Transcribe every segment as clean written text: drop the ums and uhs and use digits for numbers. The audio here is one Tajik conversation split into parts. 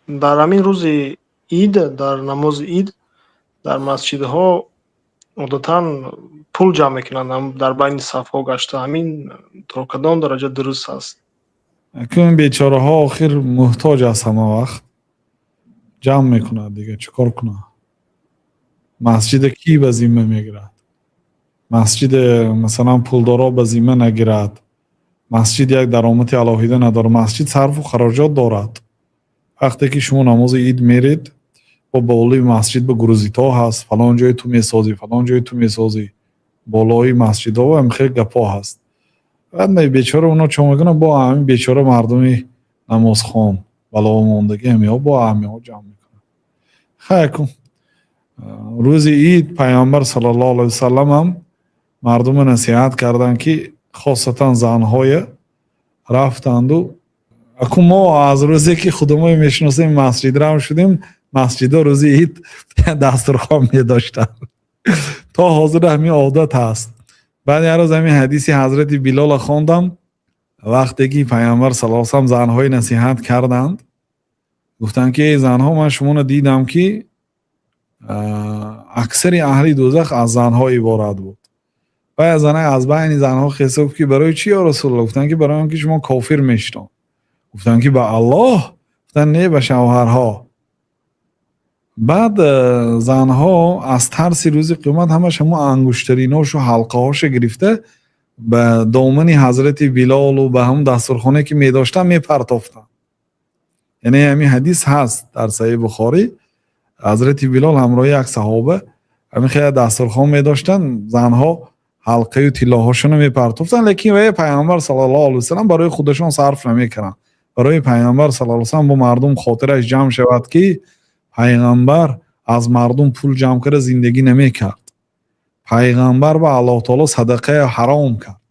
Дар ҳамин рӯзи ид, дар намози ид, дар масҷидҳо одатан пул ҷамъ мекунанд, дар байни сафҳо гашта. Ҳамин то кадом дараҷа дуруст аст? Акун бечораҳо охир муҳтоҷ аст, ҳама вақт ҷамъ мекунад, дига чӣ кор кунад? Масҷида кӣ ба зимма мегирад? Масҷиде, масалан, пулдоро ба зимма нагирад, масҷид як даромади алоҳида надорад, масҷид сарфу хароҷот дорад. Вақте ки шумо намози ид меред, бо болои масҷид ба грузитҳо ҳаст, фалон ҷои ту месозӣ, фалон ҷои ту месозӣ, болои масҷидҳо ҳам хеле гапҳо ҳаст. Баъд бечора оно чо мекунанд? Бо ҳамин бечора мардуми намозхон баловомондагӣ, ҳамиҳо бо ҳамиҳо ҷамъ мекунанд. Хай, кун рӯзи ид Пайғамбар саллаллоҳу алайҳи васаллам ҳам мардума насиҳат карданд, ки хосатан занҳоя рафтанду. Акун мо аз рӯзе ки худамои мешиносем, масҷид рам шудем, масҷидҳо рӯзи ид дастурхон медоштанд, то ҳозир ҳамин одат ҳаст. Баъд як рӯз ҳамин ҳадиси ҳазрати Билола хондам, вақте ки Пайғамбар саллаллоҳу алайҳи васаллам занҳои насиҳат карданд, гуфтанд ки: «Эй занҳо, ман шуморо дидам, ки аксари аҳли дӯзах аз занҳо иборат буд». Баъд зана аз байни занҳо хеста гуфт, ки: «Барои чӣ, ё Расулуллоҳ?» Гуфтанд, ки: «Барои он ки шумо кофир мешудон». Гуфтанд, ки: «Ба Аллоҳ?» Гуфтанд: «Не, ба шавҳарҳо». Баъд занҳо аз тарси рӯзи қиёмат ҳамаш ҳамон ангуштариношу ҳалқаҳоша гирифта, ба домани ҳазрати Билолу ба ҳамон дастурхонае ки медоштанд, мепартофтанд. Яъне ҳамин ҳадис ҳаст дар Саҳиҳи Бухорӣ. Ҳазрати Билол ҳамроҳи як саҳоба ҳамин хеле дастурхон медоштанд, занҳо ҳалқаю тиллоҳошонро мепартофтанд, лекин вай Пайғамбар саллаллоҳу алайҳи васаллам барои худашон сарф намекарданд. Барои Пайғамбар саллаллоҳу алайҳи васаллам, бо мардум хотираш ҷамъ шавад, ки Пайғамбар аз мардум пул ҷамъ карда зиндагӣ намекард. Пайғамбар ба Аллоҳ таоло садақая ҳаром кард.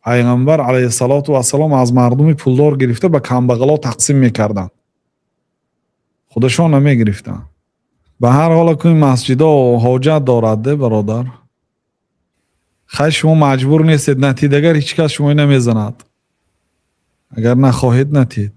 Пайғамбар алайҳиссалоту вассалом аз мардуми пулдор гирифта, ба камбағало тақсим мекарданд, худашон намегирифтанд. Ба ҳар ҳол, кун масҷидо ҳоҷат дорад де, бародар. Хай, шумо маҷбур нестед, натид, агар ҳеҷ кас шумои намезанад, агар нахоҳед, натид.